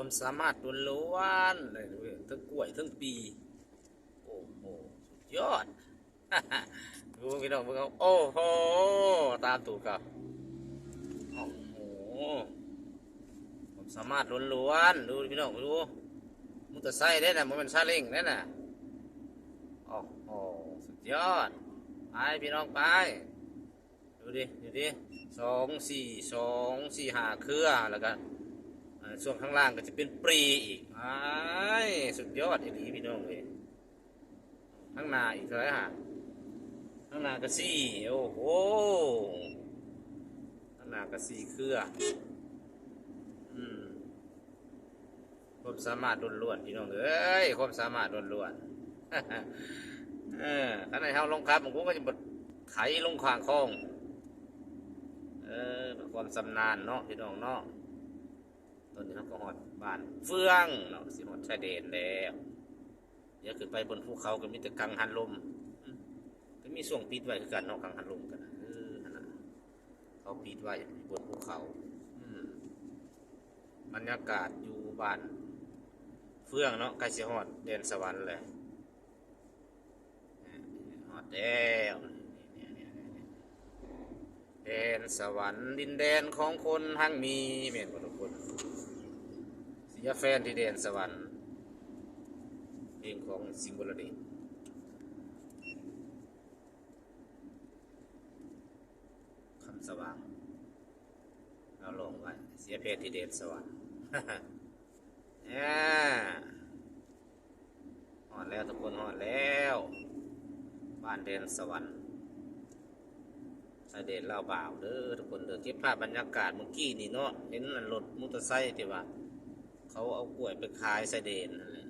ຄວາມສາມາດລ້ວນໆ ເທິງກ້ວຍເທິງປີ ໂອ້ໂຫ ສຸດຍອດ. ດູພີ່ນ້ອງເບິ່ງເອົາ ໂອ້ໂຫ ຕາມຕູດເຂົາ ໂອ້ໂຫ ຄວາມສາມາດລ້ວນໆ ດູພີ່ນ້ອງ ດູ ມໍເຕີໄຊເດ້ນະ ບໍ່ແມ່ນຊາເລັ້ງເດ້ນະ ໂອ້ໂຫ ສຸດຍອດ ໄປພີ່ນ້ອງໄປ. ດູດິ ດູດິ ສອງ ສີ່ ສອງ ສີ່ ຫ້າເຄືອ ແລ້ວກະ ເອີ ຊ່ວງຂ້າງລ່າງກໍຈະເປັນປຣີອີກ ອ້າຍ ສຸດຍອດອີ່ຫຼີພີ່ນ້ອງເອີຍ. ທາງໜ້າອີກເທົ່າໃດຫາ ທາງໜ້າກໍສີ່ ໂອ້ໂຫ ທາງໜ້າກໍສີ່ເຄືອ ອືມ. ຄວາມສາມາດລ້ວນໆ ພີ່ນ້ອງເອີຍ ຄວາມສາມາດລ້ວນໆ ເອີ ຄັນໃຫ້ເຮົາລົງຂັບ ມັນກໍຈະບໍ່ໄຖລົງຂ້າງຄອງ ເອີ ເປັນຄວາມຊຳນານເນາະ ພີ່ນ້ອງເນາະ. ຕອນນີ້ເຮົາກໍຮອດບ້ານເຟືອງເນາະ ຊິຮອດຊາຍແດນແລ້ວ. ດຽວຂຶ້ນໄປບົນພູເຂົາກໍມີແຕ່ກັງຫັນລົມ ອືມ ກໍມີຊ່ວງປິດໄວ້ຄືກັນເນາະ ກັງຫັນລົມກໍໄດ້ ເອີ ຫັ້ນນະ ເຂົາປິດໄວ້ຢູ່ບົນພູເຂົາ ອືມ. ບັນຍາກາດຢູ່ບ້ານເຟືອງເນາະ ໃກ້ຊິຮອດແດນສະຫວັນແລ້ວ ຮອດແລ້ວ ແດນສະຫວັນ ດິນແດນຂອງຄົນຮັ່ງມີ ແມ່ນບໍ່ທຸກຄົນ? ເສຍແຟນທີ່ແດນສະຫວັນ ເພງຂອງ ສິງ ວໍລະເດດ ຄຳສະຫວ່າງ ລາວຮ້ອງໄວ້ ເສຍແຟນທີ່ແດນສະຫວັນ ອາ ຮອດແລ້ວທຸກຄົນ ຮອດແລ້ວ ບ້ານແດນສະຫວັນ ຊາຍແດນລາວບາວເດີທຸກຄົນເດີ. ເກັບພາບບັນຍາກາດມື້ກີ້ນີ້ເນາະ ເຫັນອັນລົດມໍເຕີໄຊທີ່ວ່າເຂົາເອົາກ້ວຍໄປຂາຍຊາຍແດນຫັ້ນແຫຼະ ເຂົາ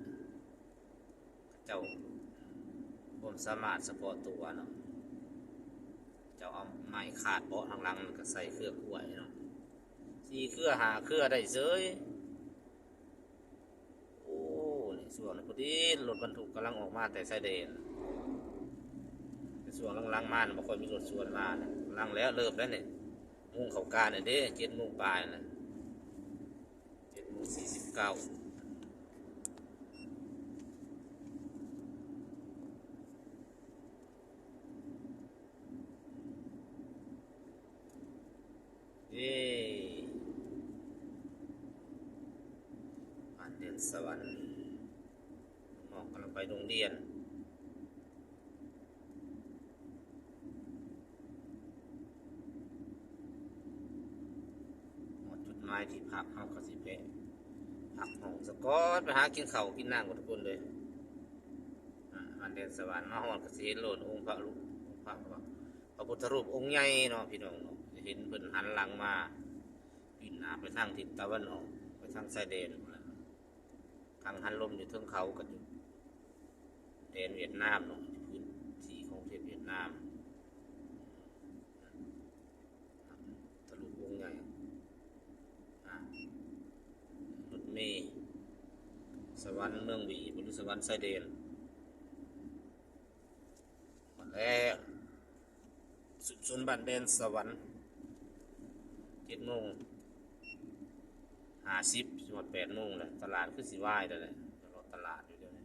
ເຈົ້າຄວາມສາມາດສະເພາະຕົວເນາະ ເຈົ້າເອົາໄມ້ຄາດເບາະທາງຫຼັງ ແລ້ວກໍໃສ່ເຄືອກ້ວຍເນາະ ສີ່ເຄືອ ຫ້າເຄືອໄດ້ເສີຍ. ໂອ້ ນີ້ຊ່ວງນີ້ພໍດີ ລົດບັນທຸກກຳລັງອອກມາແຕ່ຊາຍແດນ ແຕ່ຊ່ວງຫຼັງໆມານີ້ບໍ່ຄ່ອຍມີລົດສວນມານະ ຫຼັງແລ້ວເລີ່ມແລ້ວນີ້ ໂມງເຂົ້າການແລ້ວເດ້ ເຈັດໂມງປາຍນະ ເຈັດໂມງສີ່ສິບເກົ້າ. ເອີ ບ້ານແດນສະຫວັນ ນ້ອງກຳລັງໄປໂຮງຮຽນ ຮອດຈຸດໝາຍທີ່ພັກ ເຮົາກໍຊິແວະພັກຫ້ອງສາກ່ອນ ໄປຫາກິນເຂົ້າກິນນ້ຳກັນທຸກຄົນເດີ. ອາ ບ້ານແດນສະຫວັນ ມາຮອດກໍຊິເຫັນໂລດອົງພະ ພະ ພະພຸດທະຮູບອົງໃຫຍ່ເນາະ ພີ່ນ້ອງເນາະ ຈະເຫັນເພິ່ນຫັນຫຼັງມາ ປິ່ນໜ້າໄປທາງທິດຕາເວັນອອກ ໄປທາງຊາຍແດນພຸ້ນລະ. ກັງຫັນລົມຢູ່ເທິງເຂົາກໍຢູ່ແດນຫວຽດນາມເນາະ ຢູ່ພື້ນທີ່ຂອງປະເທດຫວຽດນາມ. ທະລຸວົງໃຫຍ່ ອາ ລົດເມ ສະຫວັນເມືອງຫວີ ບໍ່ ຫຼື ສະຫວັນຊາຍແດນ ຮອດແລ້ວ ຊຸມຊົນບ້ານແດນສະຫວັນ ເຈັດໂມງຫ້າສິບ ຊິຮອດແປດໂມງແລ້ວ ຕະຫຼາດຄືຊິວາຍແລ້ວແຫຼະ ເລາະຕະຫຼາດຢູ່ດຽວນີ້.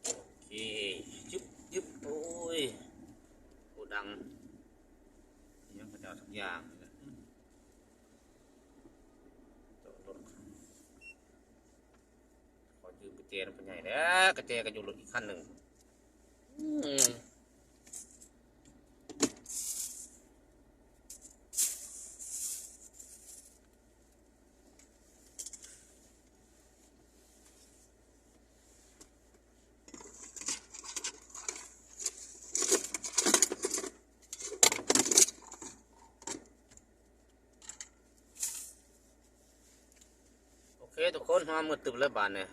ໂອເຄ ຈຶບ ຈຶບ ໂອ້ຍ ໂກດັງ ຍັງເຂົາເຈົ້າທຸກຢ່າງນີ້ແຫຼະ ຈອດລົດ ຂໍຢືມກະແຈນຳພໍ່ໃຫຍ່ແດ່ ກະແຈກໍຢູ່ລົດອີກຄັນໜຶ່ງ ອືມ. ໂອເຄທຸກຄົນ ຮອດມືດຕຶບແລ້ວບາດນີ້